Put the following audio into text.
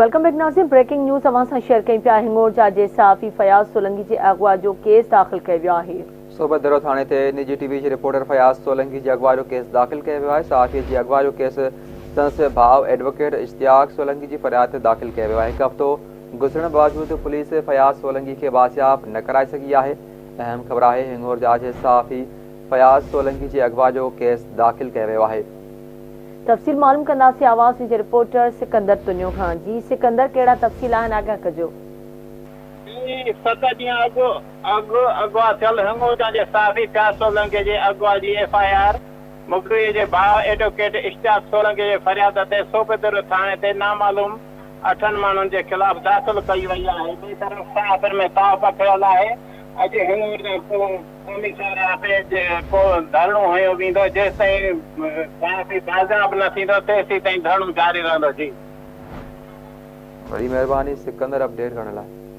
Welcome back ناظرين breaking news اوهان سان شيئر ڪيون پيا هنڱورجا جي صحافي فياض سولنگي جي اغوا جو ڪيس داخل ڪيو ويو آهي. صحبت درو ٿاڻي تي نجي ٽي وي جي رپورٽر فياض سولنگي جي اغوا جو ڪيس داخل ڪيو ويو آهي صحافي جي اغوا جو ڪيس سندس ڀاء ايڊووڪيٽ اشتياق سولنگي جي فرياد تي داخل ڪيو ويو آهي هڪ هفتو گذرڻ باوجود پوليس فياض سولنگي کي بازياب نه ڪرائي سگهي آهي اهم خبر آهي هنڱورجا جي صحافي فياض سولنگي جي اغوا جو ڪيس داخل ڪيو ويو آهي. تفصيل معلوم ڪنداسين آواز جي رپورٽر سڪندر تنيو کان جي سڪندر ڪهڙا تفصيل آهن آگاهه ڪجو. جي ست ڏينهن اڳ اڳ اغوا ٿيل هنڱورجا جي صحافي فياض سولنگي جي اغوا جي ايف I R مغوي جي ڀاء ايڊووڪيٽ اشتياق سولنگي جي فرياد تي صوبيدرو ٿاڻي تي نامعلوم اٺن ماڻهن جي خلاف داخل ڪئي وئي آهي ٻئي طرف صحافين ۾ تاء پکڙيل آهي اڄ هنڱورجا قومي شاهراهه تي ڪو ڌرڻو هنيو ويندو، جيستائين صحافي بازياب نه ٿيندو تيسيتائين ڌرڻو جاري رهندو. جي. وڏي مهرباني سڪندر اپڊيٽ ڪرڻ لاء.